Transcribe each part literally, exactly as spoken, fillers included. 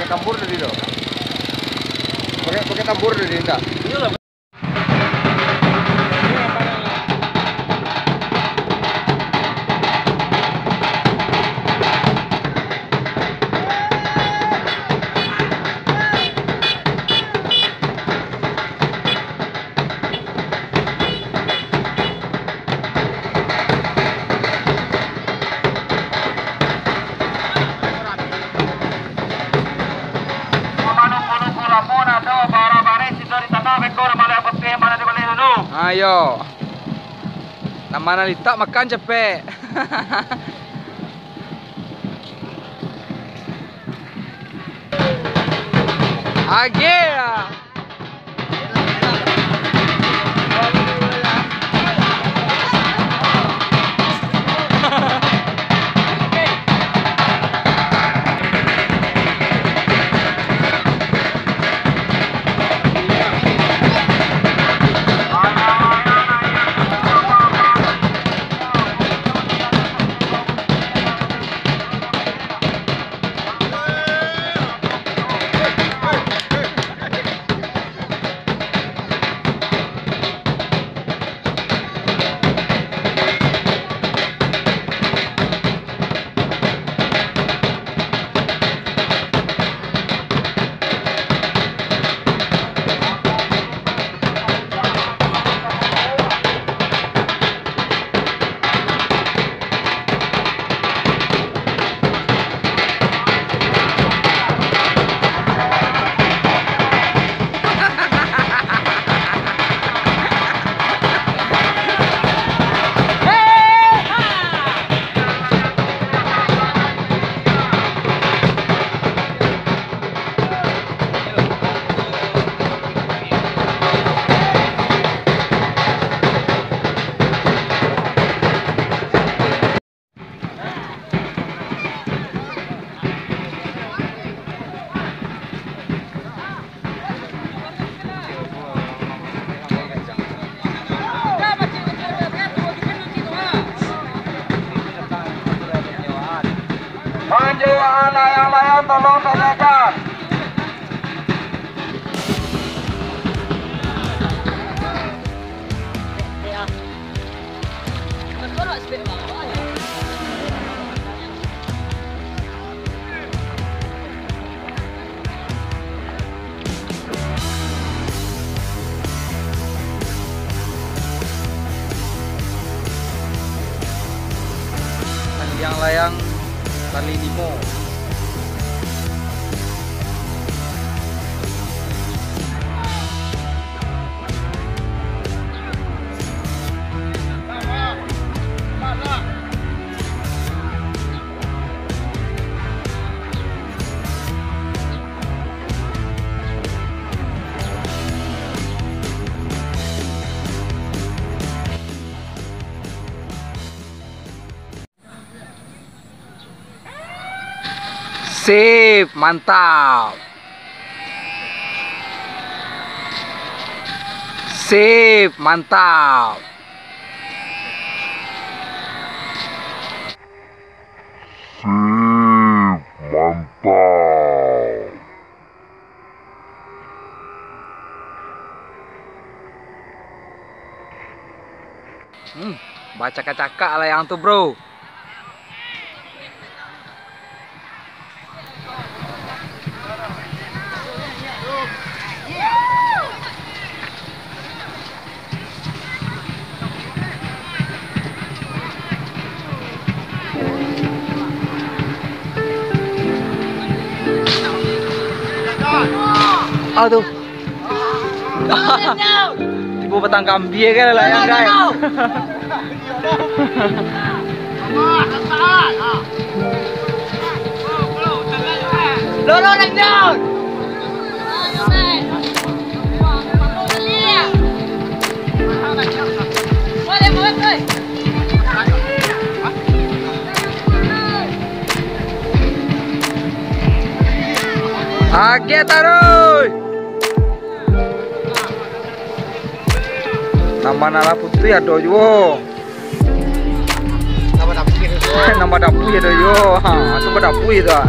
Tambur tadi tu. Pakai, pakai tambur tadi, ndak? Ayo. Nan ma nan litak makan capek. Agak. Manjo anak yang lain tolong tanyakan. Panjang layang tali limo. Sip, mantap. Sip, mantap. Sip, mantap. Hmm, bacakak-cakak layang tu, bro. Ah, tu. Tibo batang kambia kan layang, guys. Agak taruih. Nambah nan lah putuih ado juo. Nambah dapuih ado juo. Ha, tu badapuih tu ah.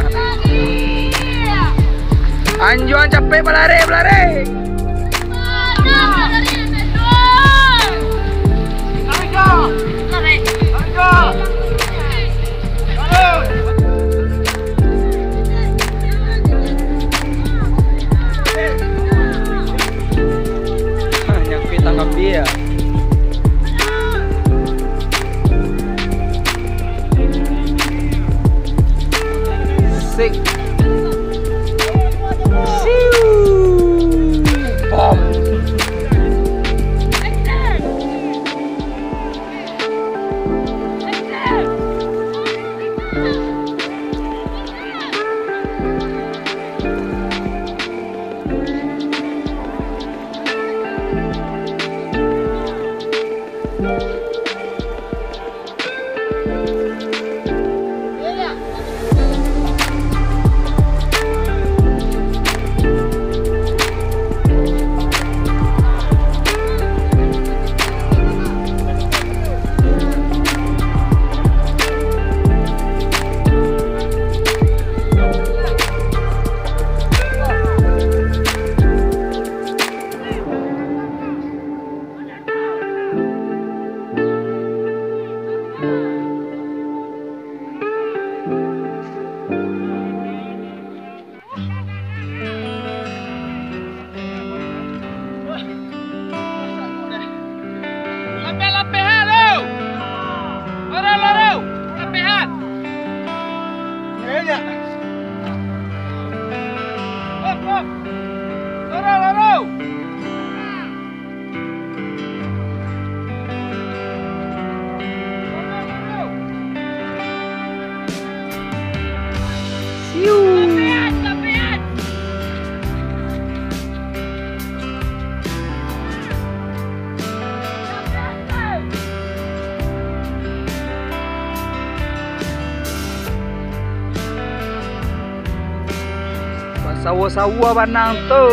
Anjuang capek balari, balari. Nyangkut tangan dia. Sik. Siu. Bom. Lapeh-lapehan, lo! Loro, loro! Lapehan! Hop, hop! Loro, loro! Siu. Sawa-sawa banang tu.